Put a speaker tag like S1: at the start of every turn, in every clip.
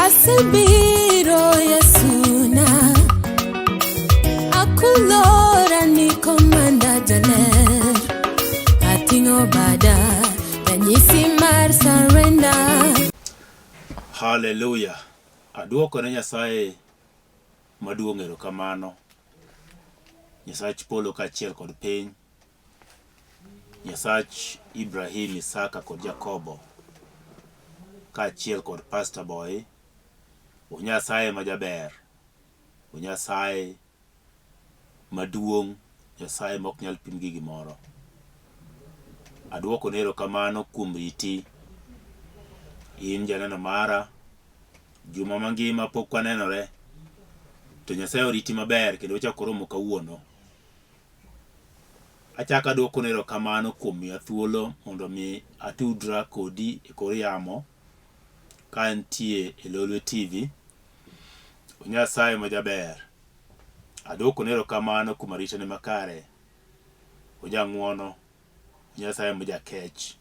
S1: Asebiro Yesuna, akulora ni komanda jaler, ating'o bada ranyisi mar surrender.
S2: Haleluya! Aduoko ne Nyasaye maduong' erokamano. Nyasach polo kaachiel kod piny. Nyasach Ibrahim, Isaka kod Jakobo kaachiel kod Pastor Boy, o Nyasaye ma jaber, o Nyasaye maduong', Nyasaye ma ok nyal pim gi gimoro. Aduokoni erokamano kuom riti. In janeno mara, juma mangima pok wanenore, to Nyasaye oriti maber kendo wachako waromo kawuono. Achako aduokoni erokamano kuom miya thuolo mondo mi atudra kodi e kor yamo ka antie e Lolwe TV. Nyasaye ma jaber, aduokoni erokamano kuom aritani makare. Ojang'uono, Nyasaye ma jakech.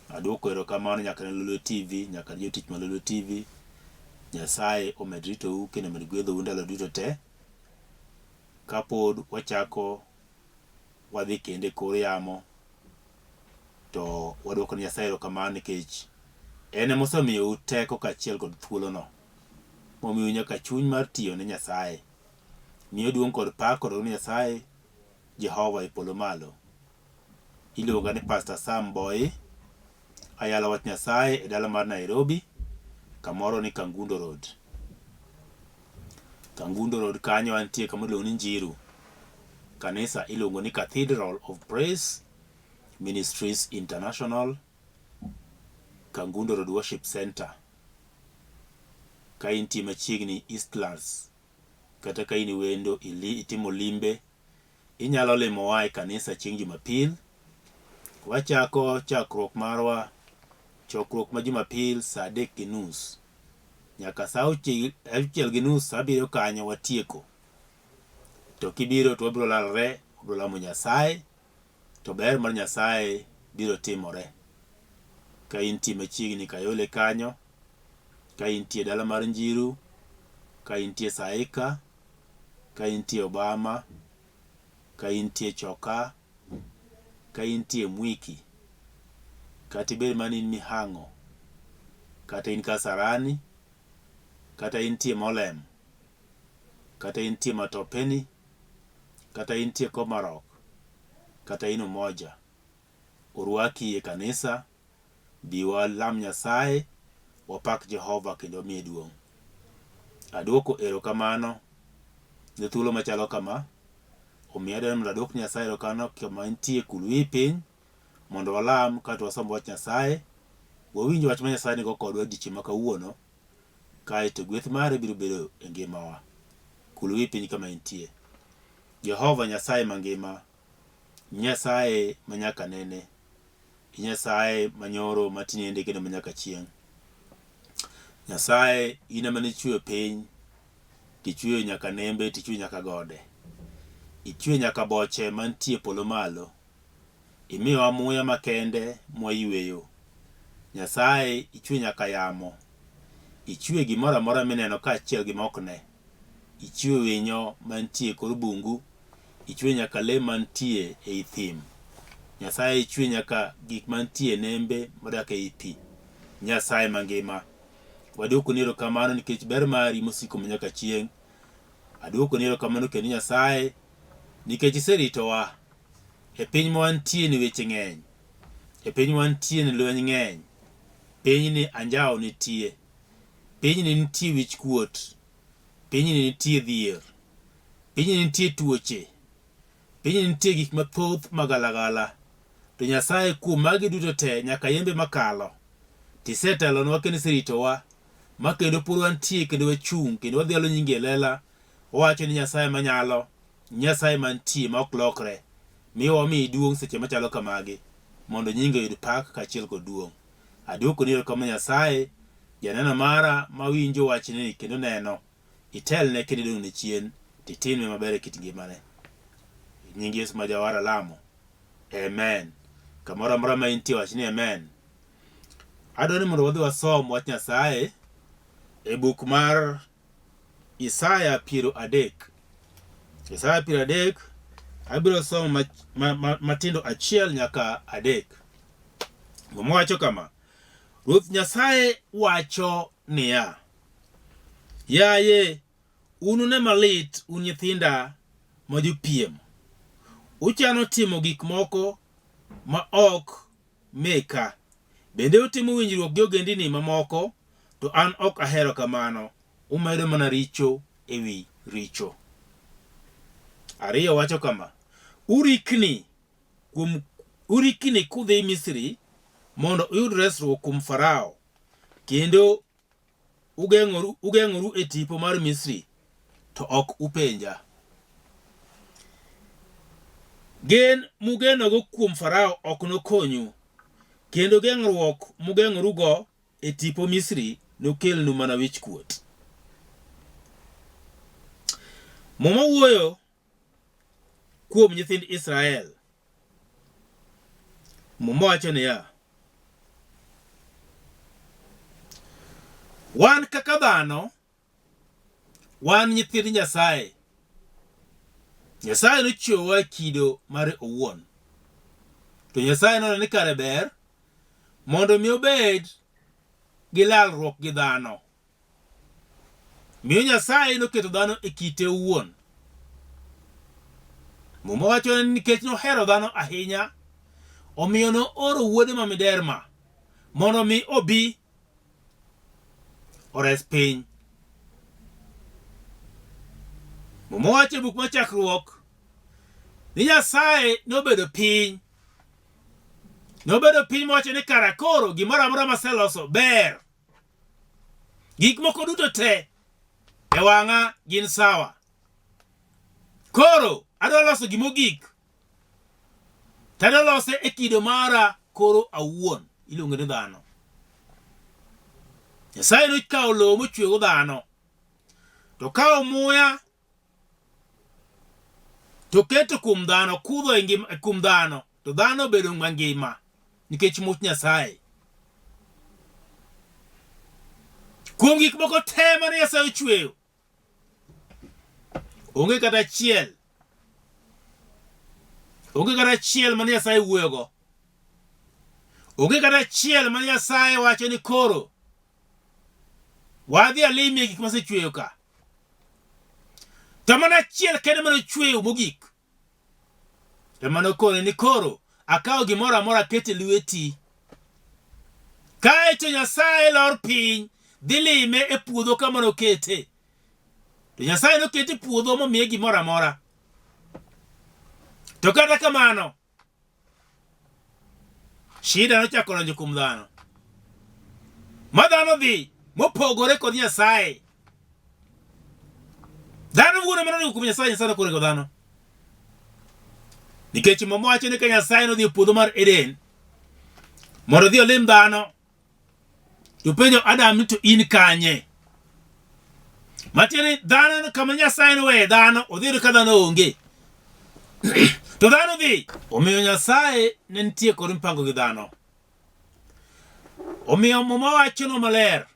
S2: Aduoko erokamano nyaka ne Lolwe TV, nyaka ne jotich ma Lolwe TV. Nyasaye omed ritou kendo omed gwedhou ndalo duto te. Kapod wachako wadhi kendo e kor yamo to waduoko ne Nyasaye erokamano nikech en ema osemiyou teko kaachiel kod thuolono momiyou nyaka chuny mar tiyo ne Nyasaye. Miyo duong' kod pak kod ne Nyasaye Jehova e polo malo. Iluonga ni Pastor Sam Boy. Ayalo wach Nyasaye e dala mar Nairobi, kamoro ni Kangundo Road. Kangundo Road kanyo antie kama iluongo ni Njiru. Kanisa iluongo ni Cathedral of Praise Ministries International, Kangundo Road Worship Center. Ka intie machiegni Eastlands, kata ka in wendo itimo limbe Inyalo limowa e kanisa chieng' Jumapil. Wachako chakruok marwa chokruok ma Jumapil saa 3:30 nyaka saa 6:30 saa 7 kanyo watieko. To kibiro to wabiro lalre, wabiro lamo Nyasaye to ber mar Nyasaye biro timore. Ka intie machiegni Kayole kanyo, ka intie dala mar Njiru, ka intie Saika, ka intie Obama, ka intie Choka, ka intie Mwiki, kata ibed mana in Mihango, kata in Kasarani, kata intie Molem, kata intie Matopeni, kata intie Komarok, kata in Umoja, orwaki e kanisa Bi walam Nyasaye, wapak Jehova kendo wamiye duong'. Aduoko erokamano ne thuolo machalo kama, omiyo adwaro mondo aduok Nyasaye erokamano kama entie kul wiyi piny mondo walam kato wasom wach Nyasaye, wawinj wach ma Nyasaye nigo kodwa e odiechieng' ma kawuono, kaeto gweth mare biro bedo e ngimawa. Kul wiyi piny kama intie. Jehova Nyasaye mangima, Nyasaye ma nyaka nene, Nyasaye manyoro matinende kendo manyaka chieng'. Nyasaye in ema nichweyo piny, tichweyo nyaka nembe, tichweyo nyaka gode. Ichweyo nyaka boche mantie polo malo. Imiyowa muya makende mwayweyo. Nyasaye ichweyo nyaka yamo. Ichweyo gimoro amora mineno kaachiel gi maok ne. Ichweyo winyo mantie e kor bungu. Ichwe nyaka le mantie ei thim. Nyasaye ichwe nyaka gik mantie e nembe modak ei pi. Nyasaye mangima, waduokoni erokamano nikech ber mari mosiko manyaka chieng'. Aduokoni erokamano kendo Nyasaye nikech iseritowa. E piny ma wantie ni weche ng'eny. E piny ma wantie ni lweny ng'eny. Pinyni anjawo nitie. Pinyni nitie wich kuot. Pinyni nitie dhier. Pinyni nitie tuoche. Pinyni nitie gik mathoth magalagala. To Nyasaye kuom magi duto te nyaka yembe makalo. Tisetelonwa kendo iseritowa ma kendo pod wantie kendo wachung' kendo wadhialo nyingi e lela. Wawacho ni Nyasaye manyalo, Nyasaye mantie ma ok lokre. Miyo wamiyi duong' seche machalo kamagi mondo nyingi oyud pak kaachiel kod duong'. Aduokoni erokamano Nyasaye, janeno mara mawinjo wachni kendo neno. Itelne kendo idong'ne chien, to itimne maber e kit ngimane. E nying Yesu ma Jawar alamo. Amen. Kamoro amora ma intie wach ni amen. Adwaro ni mondo wadhi wasom wach Nyasaye. E buk mar Isaya 30. Isaya 30 abiro somo matindo 1 nyaka 3. Muma wacho kama: Ruoth Nyasaye wacho niya, Yaye, unune malit un nyithinda ma jopiem. Uchano timo gik moko ma ok meka. Bende utimo winjruok gi ogendini mamoko, to an ok ahero kamano. Umedo mana richo ewi richo. 2 wacho kama: Urikni kudhi Misri mondo uyud resruok kuom Farao, kendo ugeng'oru e tipo mar Misri, to ok upenja. Gen mugenogo kuom Farao ok nokonyu, kendo geng'ruok mugeng'orugo e tipo Misri nokelnu mana wichkuot. Muma wuoyo kuom nyithind Israel. Muma wacho niya, Wan kaka dhano, wan nyithind Nyasaye. Nyasaye nochweyowa e kido mare owuon. To Nyasaye noneno ni kare ber mondo mi obed gi lalruok gi dhano. Miyo Nyasaye noketo dhano e kite owuon. Muma wacho ni nikech nohero dhano ahinya, omiyo nooro wuode ma miderma mondo mi obi ores piny. Muma wacho e buk mar Chakruok ni Nyasaye nobedo piny. Nobedo piny mowacho ni kara koro gimoro amora maseloso ber. Gik moko duto te e wang'a gin sawa. Koro adwa loso gimogik. To adwa lose e kido mara koro awuon iluongo ni dhano. Nyasaye nokawo lowo mochwego dhano. To kawo muya to keto kuom dhano, kudho e ngima, kuom dhano, to dhano obedo mangima nikech much Nyasaye. Kuom gik moko te mane Nyasaye ochweyo, onge kata achiel, onge kata achiel mane Nyasaye wuoyogo. Onge kata achiel mane Nyasaye wacho ni koro wadhi alimie gik masechweyo ka. To mana achiel kende mane ochweyo mogik ema nokone ni koro akawo gimoro amora aketo e lweti. Kae to Nyasaye lor piny dhi lime e puodho kama nokete. To Nyasaye nokete e puodho momiye gimoro amora. To kata kamano, shida nochako donjo kuom dhano. Ma dhano dhi mopogore kod Nyasaye. Dhano wuon ema noringo kuom Nyasaye, Nyasaye nokoringo dhano. Nikech Muma wacho ni ka Nyasaye nodhi e puodho mar Eden mondo odhi olim dhano, to penjo Adam ni to in kanye? Matiende ni dhano kama Nyasaye noweye dhano, odhi yudo ka dhano onge. To dhano dhi. Omiyo Nyasaye ne nitie kod mpango gi dhano. Omiyo Muma wachonwa maler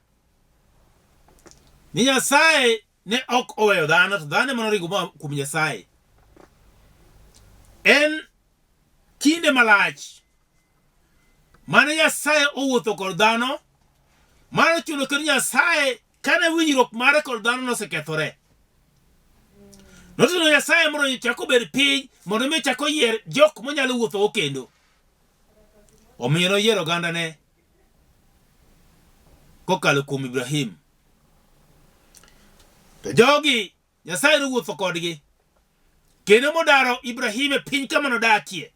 S2: ni Nyasaye ne ok oweyo dhano, to dhano ema noringo moa kuom Nyasaye. En kinde malach mane Nyasaye owuotho kod dhano, mano ochuno kendo Nyasaye kane winjruok mare kod dhano nosekethore. Nochuno Nyasaye mondo ochak obed piny mondo mi ochak oyier jok monyalo wuothogo kendo. Omiyo noyiero ogandane kokalo kuom Ibrahim. To jogi Nyasaye nowuotho kodgi kendo modaro Ibrahim e piny kama nodakie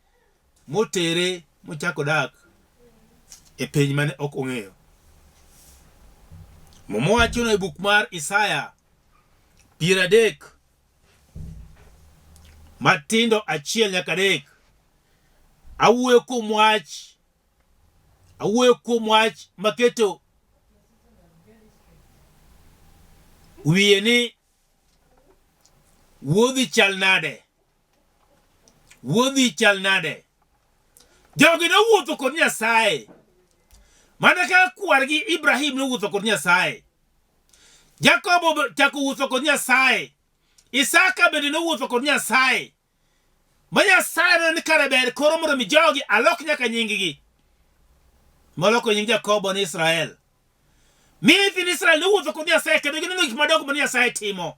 S2: motere mochako dak e piny mane ok ong'eyo. Muma wacho e buk mar Isaya 30 matindo 1 nyaka 3. Awuoyo kuom wach maketo wiye ni wuodhi chal nade? Wuodhi chal nade? Jogi nowuotho kod Nyasaye. Mana kaka kwargi Ibrahim nowuotho kod Nyasaye. Jakobo chako wuotho kod Nyasaye. Isaka bende nowuotho kod Nyasaye. Ma Nyasaye neno ni kare ber koro mondo mi jogi alok nyaka nyinggi. Moloko nying Jakobo ni Israel. Mi nyithind Israel nowuotho kod Nyasaye kendo gineno gik madongo ma Nyasaye timo.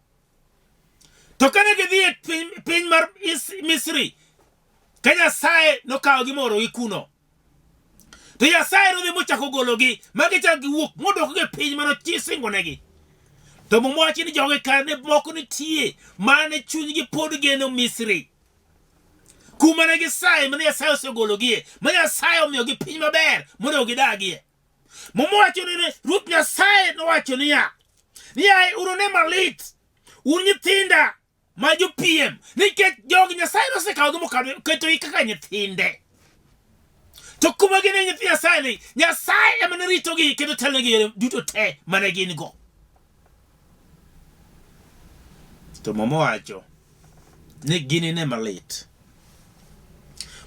S2: To kane gidhi e piny, piny mar Misri, ka Nyasaye nokawogi moorogi kuno. To Nyasaye nodhi mochako gologi ma gichako giwuok modwokogi e piny mane osingonegi. To Muma wacho ni jogi kare ne moko nitie mane chunygi pod geno Misri. Kuma ne gisaye mane Nyasaye osegologie, ma Nyasaye omiyogi piny maber mondo gidagie. Muma wacho ni Ruoth Nyasaye nowacho niya, ni yaye unune malit un nyithinda ma jopiem nikech jogi Nyasaye nosekawogi moketogi kaka nyithinde. To kuma gin e nyithi Nyasaye ni, Nyasaye ema ne ritogi kendo telonegi yore duto te mane gin go. To Muma wacho ni ginine malit.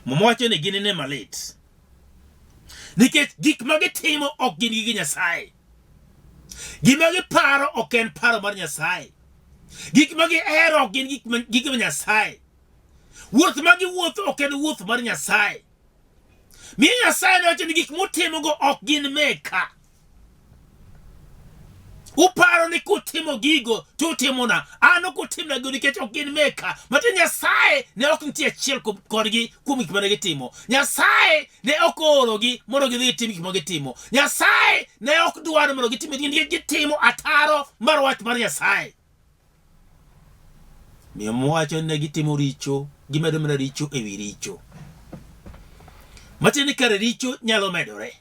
S2: Muma wacho ni ginine malit nikech gik ma gitimo ok gin gige Nyasaye. Gima giparo ok en paro mar Nyasaye. Gik ma gihero ok gin gik ma Nyasaye. Wuoth ma giwuotho ok en wuoth mar Nyasaye. Mi Nyasaye nowacho ni gik mutimogo ok gin meka. Uparo ni kutimo gigo to utimona, an ok utimna gigo nikech ok gin meka. Matiende Nyasaye ne ok nitie achiel kodgi kuom gik mane gitimo. Nyasaye ne ok oorogi mondo gidhi gitim gik ma gitimo. Nyasaye ne ok dwar mondo gitim nikech gitimo ataro mar wach mar Nyasaye. Miyo mowacho ni ne gitimo richo, gimedo mana richo e wi richo. Matiende ni kare richo nyalo medore.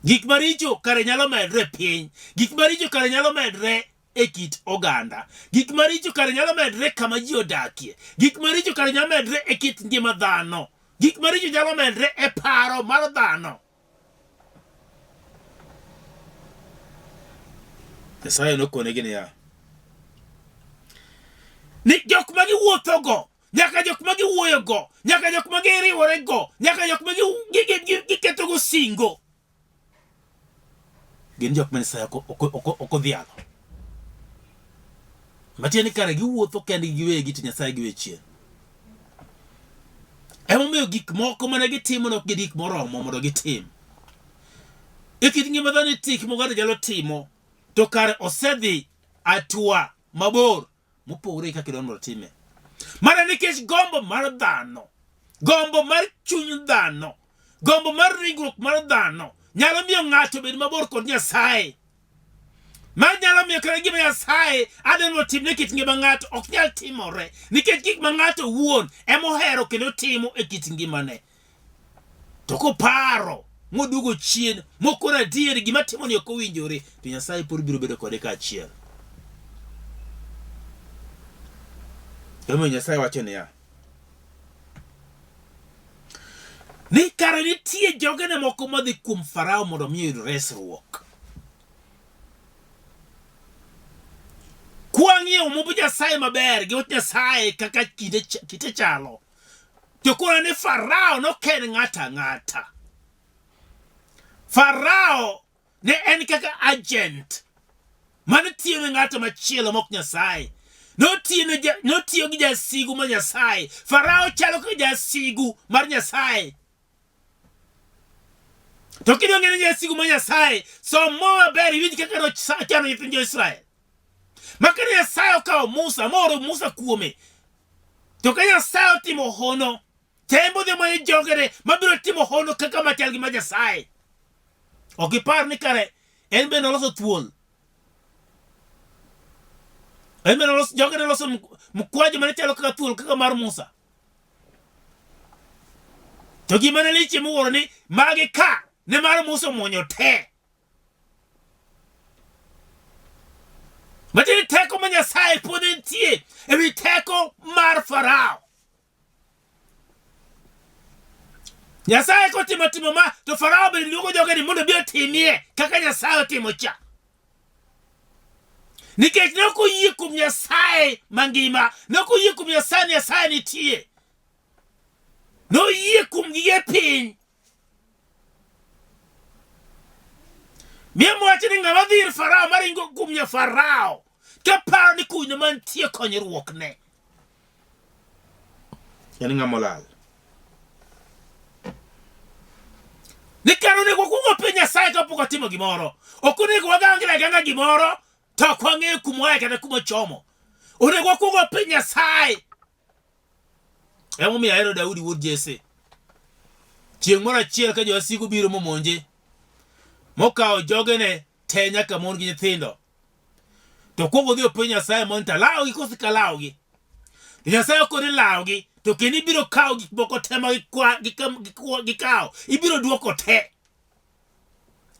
S2: Gik maricho kare nyalo medre e piny. Gik maricho kare nyalo medre e kit oganda. Gik maricho kare nyalo medre kama ji odakie. Gik maricho kare nyalo medre e kit ngima dhano. Gik maricho nyalo medre e paro mar dhano. Nyasaye nokonegi niya, ni jok ma giwuothogo nyaka jok ma giwuoyogo nyaka jok ma giriworego nyaka jok ma giketogo singo gin jok ma Nyasaye ok odhialo. Matiende ni kare giwuotho kendgi giwegi to Nyasaye giwe chien. Emomiyo gik moko mane gitimo ne ok gin gik moromo mondo gitim. E kit ngima dhano nitie gik moko ng'ato nyalo timo to kare osedhi atua mabor mopogore gi kaka idwaro mondo otime. Mana nikech gombo mar dhano, gombo mar chuny dhano, gombo mar ringruok mar dhano nyalo miyo ng'ato obed mabor kod Nyasaye. Ma nyalo miyo kata gima Nyasaye adwaro mondo otimne kit ngima ng'ato ok nyal timore nikech gik ma ng'ato owuon ema ohero kendo timo e kit ngimane. To koparo moduogo chien mokoro adier gima timoni ok owinjore to Nyasaye pod biro bedo kode kaachiel. Emomiyo Nyasaye wacho niya, ni kare nitie jogene moko madhi kuom Farao mondo omi oyud resruok. Kwang'iyo Mumb Nyasaye maber gi wach Nyasaye kaka kite chalo, to koro ni Farao nok en ng'ato ang'ata. Farao ne en kaka agent mane tiyo ne ng'ato machielo mok Nyasaye. Notiyo gi jasigu mar Nyasaye. Farao chalo kaka jasigu mar Nyasaye. To kidwa ng'eyo ni jasigu mar Nyasaye, som Muma maber iwinj kaka nochano nyithind jo-Israel. Ma ka Nyasaye okawo Musa mooro Musa kuome, to ka Nyasaye otimo hono, to en bodhi manyo jogene mabiro timo hono kaka machal gi ma Nyasaye. Ok ipar ni kare en bende noloso thuol. En bende noloso jogene noloso mkwajo mane chalo kaka thuol kaka mar Musa. To gima ne lich miwuoro ni magi ka ne mar Musa omuonyo te. Matiende teko ma Nyasaye pod nitie e wi teko mar Farao. Nyasaye kotimo timo ma to Farao bende luongo joge ni mondo obi otimie kaka Nyasaye otimo cha. Nikech ne ok oyie kuom Nyasaye mangima, ne ok oyie kuom Nyasaye ni Nyasaye nitie. Noyie kuom gige piny. Miemo wacho ni ng'ama dhi ir Farao maringo kuom nya Farao kaparo ni kuno mantie konyruokne en ng'ama olal. Ni kar onego wakwong wapenj Nyasaye kapok watimo gimoro. Ok onego wagangre aganga gimoro to ok wang'eyo kuma waye kata kuma wachomo. Onego wakwong wapenj Nyasaye. Emomiyo ahero Daudi wuod Jesse. Chieng' moro achiel ka jowasigu biro momonje, mokawo jogene te nyaka mon gi nyithindo. To okwongo odhi openj Nyasaye mondo to alawgi koso kik alawgi. To Nyasaye okone lawgi to kendo ibiro kawo gik moko te ma gikawo, ibiro dwoko te.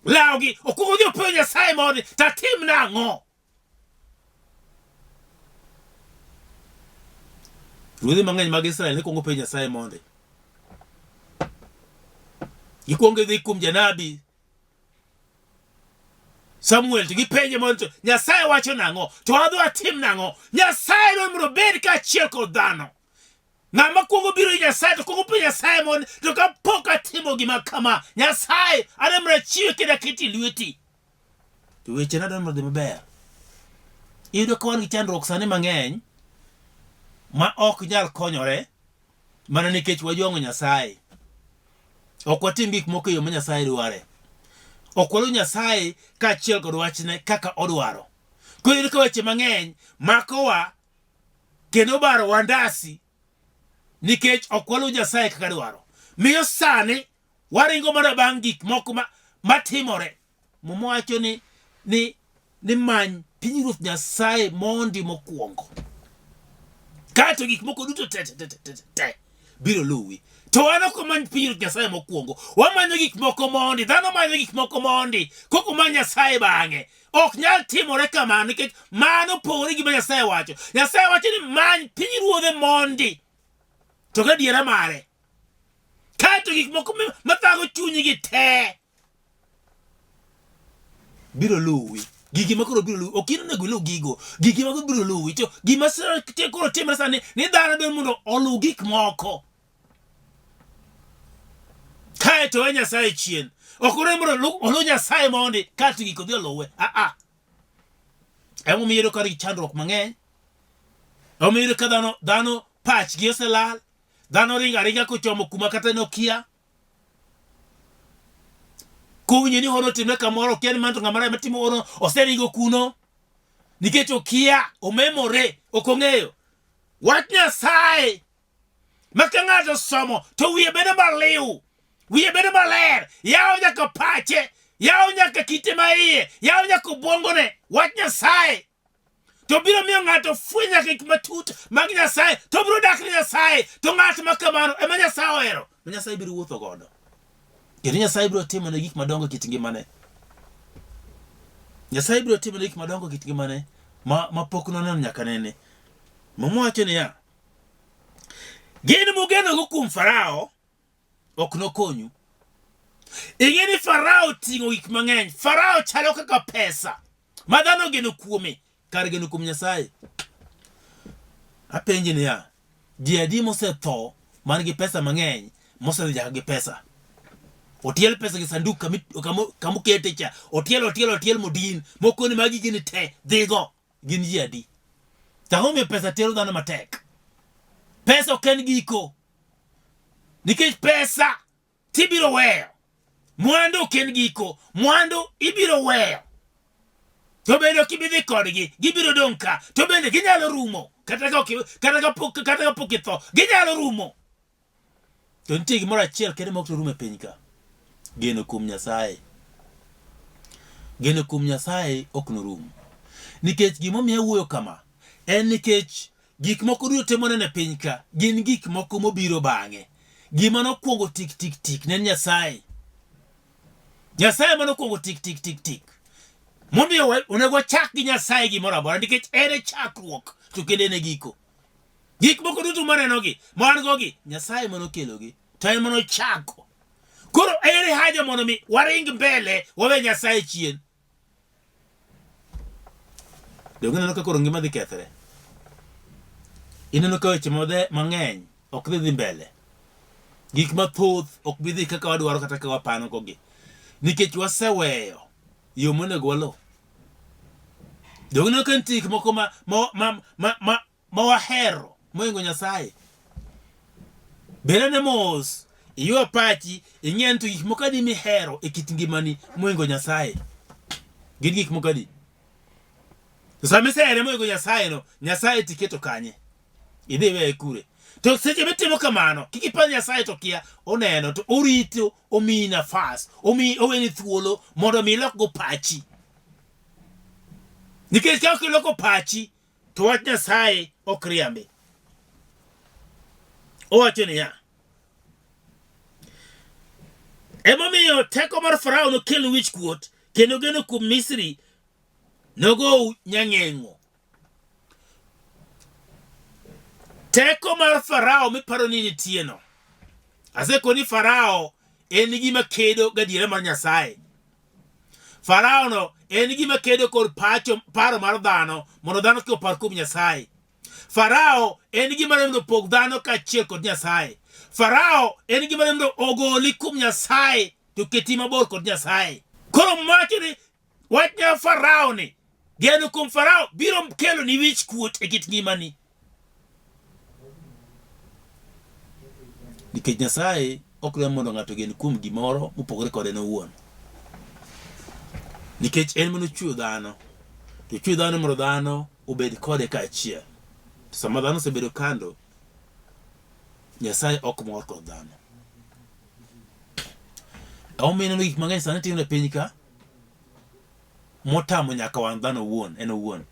S2: Lawgi, okwongo odhi openj Nyasaye mondo to atim nang'o? Ruodhi mang'eny mag Israel ne kwongo penjo Nyasaye mondi. Gikwongo gidhi kuom janabi Samuel to gipenje mondo to Nyasaye wacho nang'o? To wadhi watim nang'o? Nyasaye dwaro mondo obed kaachiel kod dhano. Ng'ama kwongo biro ir Nyasaye to kwongo penjo Nyasaye mondo to kapok atimo gima kama, Nyasaye adwa mondo achiwe kendo akete e lweti. To wechena dwa mondo odhi maber. Iyudo ka wan gi chandruok sani mang'eny ma ok nyal konyore mana nikech wajwang'o Nyasaye. Ok watim gik moko e yo ma Nyasaye dware. Ok waluw Nyasaye kaachiel kod wachne kaka odwaro. Koro iyudo ka weche mang'eny makowa kendo barowa ndasi nikech ok waluw Nyasaye kaka dwaro. Miyo sani waringo mana bang' gik moko ma, matimore. Muma wacho ni, ni, ni many pinyruoth Nyasaye mondi mokwongo. Kaeto gik moko duto te te te te te te biro luwi. To wan ok wamany pinyruoth Nyasaye mokwongo. Wamanyo gik moko mondi. Dhano manyo gik moko mondi. Koko many Nyasaye bang'e. Ok nyal timore kamano nikech mano opogore gi gima Nyasaye wacho. Nyasaye wacho ni many pinyruodhe mondi. To gadiera mare. Kaeto gik moko mathago chunygi te biro luwi. Gigi ma koro biro luwi. Ok in onego iluw gigo. Gigi ma koro biro luwi. To gima koro timre sani ni dhano dwaro mondo oluw gik moko. Kaeto we Nyasaye chien. Ok odwar mondo oluw Nyasaye mondi kaeto gik odhi oluwe. Ah ah. Emomiyo iyudo ka nigi chandruok mang'eny. Emomiyo iyudo ka dhano dhano pachgi oselal. Dhano ringo aringa kochomo kuma kata nokia. Kowinjo ni hono otimre kamoro, okia ni mano to ng'ama rach matimo hono oseringo kuno. Nikech okia, omemore, ok ong'eyo. Wach Nyasaye ma ka ng'ato osomo to wiye bedo maliw, wiye bedo maler, yawo nyaka pache, yawo nyaka kite ma iye, yawo nyaka obwongone. Wach Nyasaye to biro miyo ng'ato fweny nyaka gik matut mag Nyasaye, to biro dak ne Nyasaye. To ng'at ma kamano ema Nyasaye ohero, ma Nyasaye biro wuotho godo. Kendo Nyasaye biro timone gik madongo e kit ngimane. Nyasaye biro timone gik madongo e kit ngimane ma, ma pok noneno nyaka nene. Muma wacho niya, gin mugenogo kuom Farao ok nokonyu. Ing'e ni Farao oting'o gik mang'eny. Farao chalo kaka pesa ma dhano ogeno kuome kar geno kuom Nyasaye. Apenji niya, ji adi mosetho man gi pesa mang'eny mosedhi nyaka gi pesa? Otiel pesa gi sanduk kamokete cha, otiel otiel otiel modin, mokoni magi gini te, dhigo. Gin ji adi? To ang'o momiyo pesa tero dhano matek? Pesa ok en giko. Nikech pesa tibiro weyo. Mwandu ok en giko. Mwandu ibiro weyo. To bende ok ibi dhi kodgi, gibiro dong' ka. To bende ginyalo rumo kata ka ok kata ka pok kata ka pok itho, ginyalo rumo. To nitie gimoro achiel kende ma ok rum e piny ka. Geno kuom Nyasaye. Geno kuom Nyasaye ok norum. Nikech gimomiyo awuoyo kama en nikech gik moko duto te mwaneno e piny ka gin gik moko mobiro bang'e. Gima nokwongo tik tik tik ne en Nyasaye. Nyasaye ema nokwongo tik tik tik tik. Momiyo onego wachak gi Nyasaye gimoro amora nikech en e chakruok to kendo en e giko. Gik moko duto manenogi, ma wan gogi, Nyasaye ema nokelogi to en ema nochako. Koro ere haja mondo mi waring mbele wawe Nyasaye chien? Donge ineno ka koro ngima dhi kethre? Ineno ka weche mang'eny ok dhi dhi mbele. Gik mathoth ok bi dhi kaka wadwaro kata kaka wapano kogi. Nikech waseweyo. Yo monego waluw. Donge ineno ka nitie gik moko ma, ma, ma, ma, ma, ma wahero mohingo Nyasaye? Bed ane mos, iywa pachi, ing'e ni to gik moko adi mihero e kit ngimani mohingo Nyasaye. Gin gik moko adi? To sama isehere mohingo Nyasaye no, Nyasaye tiketo kanye? Idhi iweye kure? To seche mitimo kamano, kik ipar Nyasaye to kia, oneno to orito, omiyi nafas, omiyi oweni thuolo mondo mi ilokgo pachi. Nikech ka ok iloko pachi, to wach Nyasaye ok riambi. Owacho niya, emomiyo teko mar Farao nokel wichkuot kendo geno kuom Misri nogou nyang'eng'o. Teko mar Farao miparo ni nitieno. Asekoni Farao en gima kedo gadiera mar Nyasaye. Farao no en gima kedo kod pacho, paro mar dhano mondo dhano kik opar kuom Nyasaye. Farao en gima dwaro mondo opog dhano kaachiel kod Nyasaye. Farao en gima dwaro mondo ogoli kuom Nyasaye to keti mabor kod Nyasaye. Koro mawacho ni wach nya Farao ni geno kuom Farao biro kelo ni wich kuot e kit ngimani. Nikech Nyasaye ok dwar mondo ng'ato ogen kuom gimoro mopogore kode en owuon. Nikech en mana ochweyo dhano, to ochweyo dhano mondo dhano obed kode kaachiel. To sama dhano osebedo kando, Nyasaye ok mor kod dhano. Emomiyo ineno gik mang'eny sani timore e piny ka motamo nyaka wang' dhano owuon, en owuon.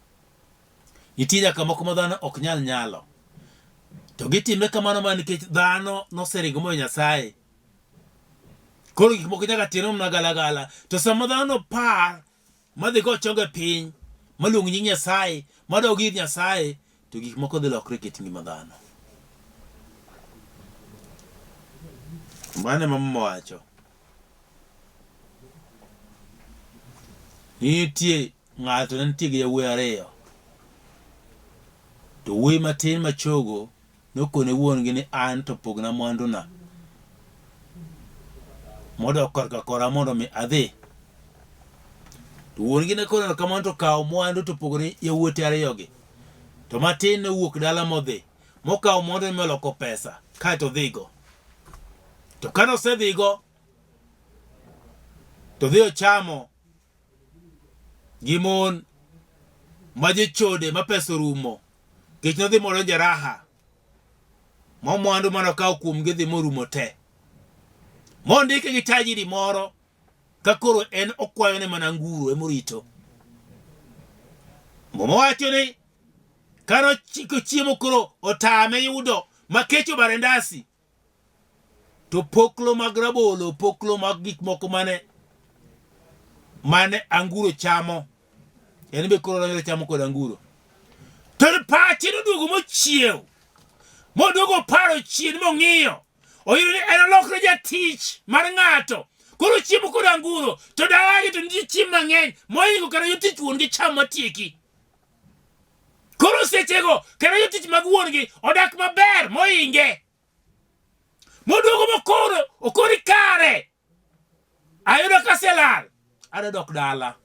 S2: Nitie nyaka moko ma dhano ok nyal nyalo. To gitimre kamano mana nikech dhano noseringo moweyo Nyasaye. Koro gik moko nyaka timre mana galagala. To sama dhano par madhi go chonge piny, maluong nying Nyasaye, madog ir Nyasaye, to gik moko dhi lokre e kit ngima dhano. Mano ema Muma wacho. Nitie ng'ato ne nitie gi yawuoyi ariyo. To wuoyi matin machogo nokone wuon-gi ni an to pogna mwanduna modok korka kora mondo mi adhi. To wuon-gi ne koneno kamano to okawo mwandu to opogo ne yawuote ariyogi. To matin nowuok dala modhi, mokawo mwandune moloko pesa kaeto odhigo. To kane osedhigo, to dhi ochamo gi mon ma jochode ma pesa orumo nikech nodhi modonjo e raha ma mwandu mane okawo kuomgi odhi morumo te mondike gi tajiri moro ka koro en okwayone mana anguro emorito Muma wacho ni kane ochiko chiemo koro otame yudo ma kech obare ndasi to poklo mag rabolo, poklo mag gik moko mane mane anguro chamo, en be koro nonyalo chamo kod anguro. To pache noduogo mochiew, moduogo paro chien mong'iyo, oyudo ni en olokre jatich mar ng'ato. Koro chiemo kod anguro, to dalagi to nitie chiemo mang'eny mohingo kata jotich wuon gi cham matieki. Koro sechego kata jotich mag wuon-gi odak maber mohinge. Moduogo mokoro okori kare. Ayudo kaselal. Adwa dok dala.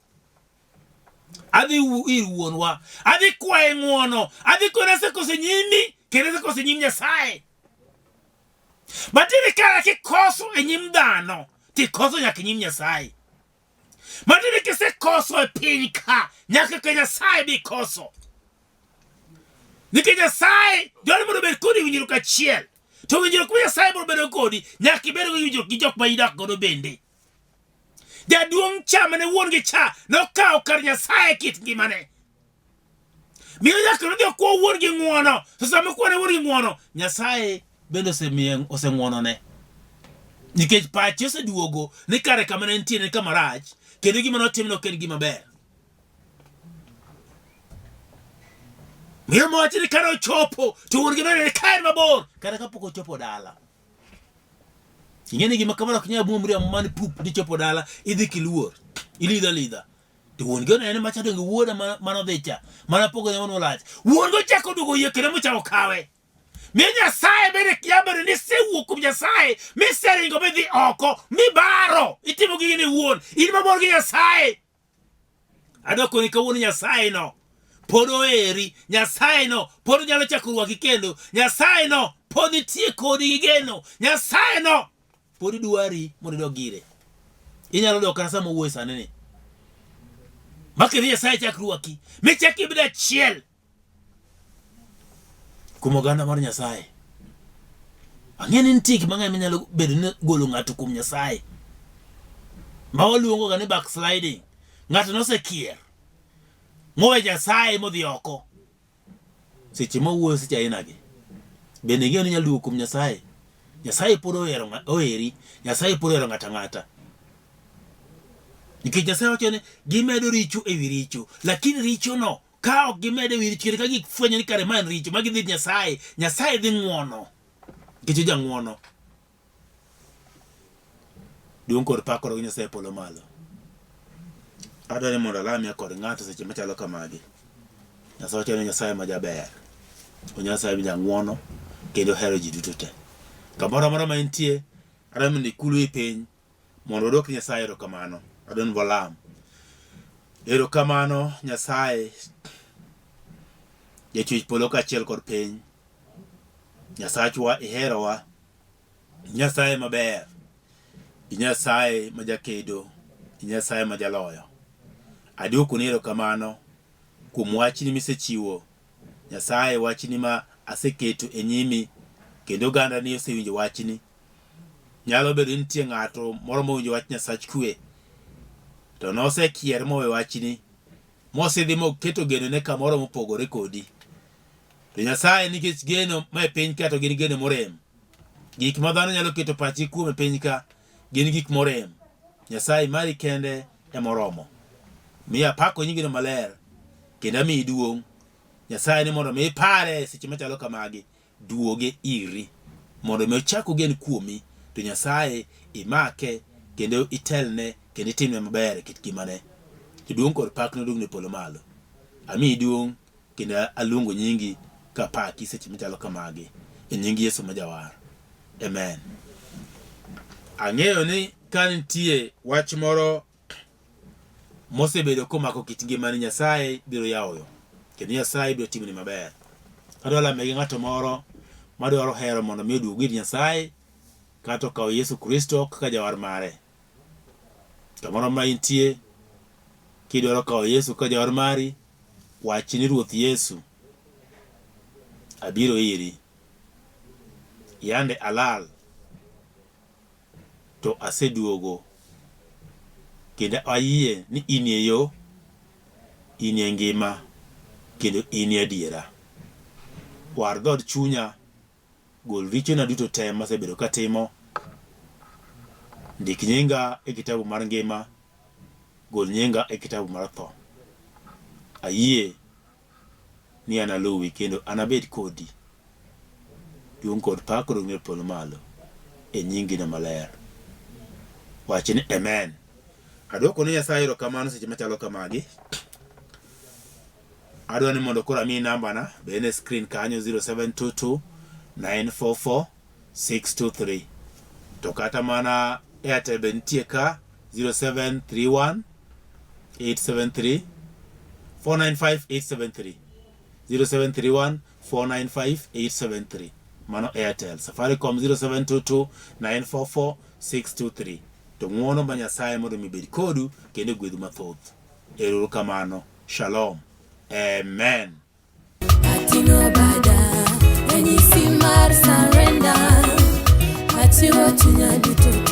S2: Adhi ir wuonwa. Adhi kwaye ng'uono. Adhi kone asekoso nyimi kendo asekoso nyim Nyasaye. Matiende kara kikoso e nyim dhano, tikoso nyaka e nyim Nyasaye. Matiende kisekoso e piny ka, nyaka ka Nyasaye be ikoso. Nikech Nyasaye dwaro mondo obed kodi e winjruok achiel. To winjruok ma Nyasaye biro bedo kodi, nyaka ibed gi winjruok gi jok ma idak godo bende. Jaduong' cha mane wuon gi cha nokawo kar Nyasaye e kit ngimane. Miyo nyaka nodhi okwa wuon gi ng'uono. To sama okwane wuon gi ng'uono, Nyasaye bende osemiye oseng'uonone. Nikech pache oseduogo ni kare kama ne entie ne kama rach, kendo gima notimno ok en gima ber. Miyo mowacho ni kane ochopo to wuon gi nonene ka en mabor kata kapok ochopo dala. Ing'e ni gima kamano ok nyal muomri amuma ni pup ni chopo dala idhi kiluor ilidho alidha. To wuon gi onene macha donge wuoda mane odhi cha mana pogo ne wuon lach. Wuon gi ochako duogo yie kendo mochako kawe. Miyo Nyasaye bende kia bedo ni isewuok kuom Nyasaye miseringo midhi oko mibaro itimo gigi ni wuon in mabor gi Nyasaye. Adwa koni kawuono Nyasaye no pod oheri, Nyasaye no pod nyalo chako rwaki kendo, Nyasaye no pod nitie kodi gi geno, Nyasaye no pod dwari mondo idog ire. Inyalo dok kata sama owuoyo sani ni. Ma kendo Nyasaye chak rwaki, michak ibed achiel kuom oganda mar Nyasaye. Ang'e ni nitie gik mang'eny manyalo bedo ni golo ng'ato kuom Nyasaye. Ma waluongo ga ni backsliding. Ng'ato nosekier. Mowe Nyasaye modhi oko. Seche ma wuoyo seche ainagi. Bende ing'eyo ni inyalo duogo kuom Nyasaye? Nyasaye pod ohero oheri. Nyasaye pod ohero ng'ato ang'ata. Nikech Nyasaye wacho ni gimedo richo ewi richo. Lakini richono ka ok gimedo ewi richo kendo ka gifwenyo ni kare ma en richo ma gidhi ir Nyasaye, Nyasaye dhi ng'wono. Nikech ojang'wono. Duong' kod pak odog Nyasaye e polo malo. Adwaro ni mondo alamie kod ng'ato seche machalo kamagi. Nyasaye wacho ni Nyasaye ma jaber. O Nyasaye ma jang'wono kendo ohero ji duto te. Kamoro amora ma intie, adwaro mondo ikul wi piny mondo wadwok Nyasaye erokamano. Adwaro ni walam. Erokamano Nyasaye, jachwech polo kaachiel kod piny. Nyasachwa iherowa. Nyasaye maber. Nyasaye ma jakedo. Nyasaye ma jaloyo. Adwokoni erokamano kuom wachni misechiwo. Nyasaye wachni ma aseketo e nyimi kendo ogandani osewinjo wachni. Nyalo bedo ni nitie ng'ato moro mowinjo wach Nyasach kwe to nosekier mowe wachni mosedhi moketo genone kamoro mopogore kodi. To Nyasaye nikech geno ma e piny ka to gin geno morem. Gik ma dhano nyalo keto pachgi kuom e piny ka gin gik morem. Nyasaye mari kende emoromo. Miyo apako nyingino maler kendo amiyi duong'. Nyasaye ni mondo mi ipare e seche machalo kamagi, duoge iri mondo mi ochak ogen kuomi to Nyasaye imake kendo itelne kendo itimne maber e kit ngimane. To duong' kod pak noduogne polo malo. Amiyi duong' kendo aluongo nyingi kapaki seche machalo kamagi e nying Yesu ma Jawar. Amen. Ang'eyo ni ka nitie wach moro mosebedo komako kit ngimani Nyasaye biro yawo yo kendo Nyasaye biro timoni maber. Adwa lame gi ng'ato moro madwaro hero mondo mi oduog ir Nyasaye kata okaw Yesu Kristo kaka jawar mare. Kamoro ma intie kidwaro kawo Yesu kaka jawar mari, wach ni Ruoth Yesu, abiro iri. Yande alal to aseduogo kendo ayie ni inie yo, inie ngima kendo inie adiera. War dhood chunya, gol richona duto te masebedo katimo, ndik nyinga e kitabu mar ngima, gol nyinga e kitabu mar tho. Ayie ni analuwi kendo anabed kodi. Duong' kod pak odong' e polo malo e nyingino maler. Wach ni amen. Adwoko ne Nyasaye erokamano seche machalo kamagi. Adwa ni mondo koro amiyi nambana be en e screen kanyo 0722 944 623 to kata mana Airtel be nitie ka 0731 873 495 873 0731 495 873 mano Airtel. Safaricom 0722 944 623 to ng'uono ma Nyasaye mondo mi bed kodu kendo gwedhu mathoth. Ero kamano. Shalom. Amen.
S1: Ating'o bada, ranyisi mar surrender. Achiwo chunya duto.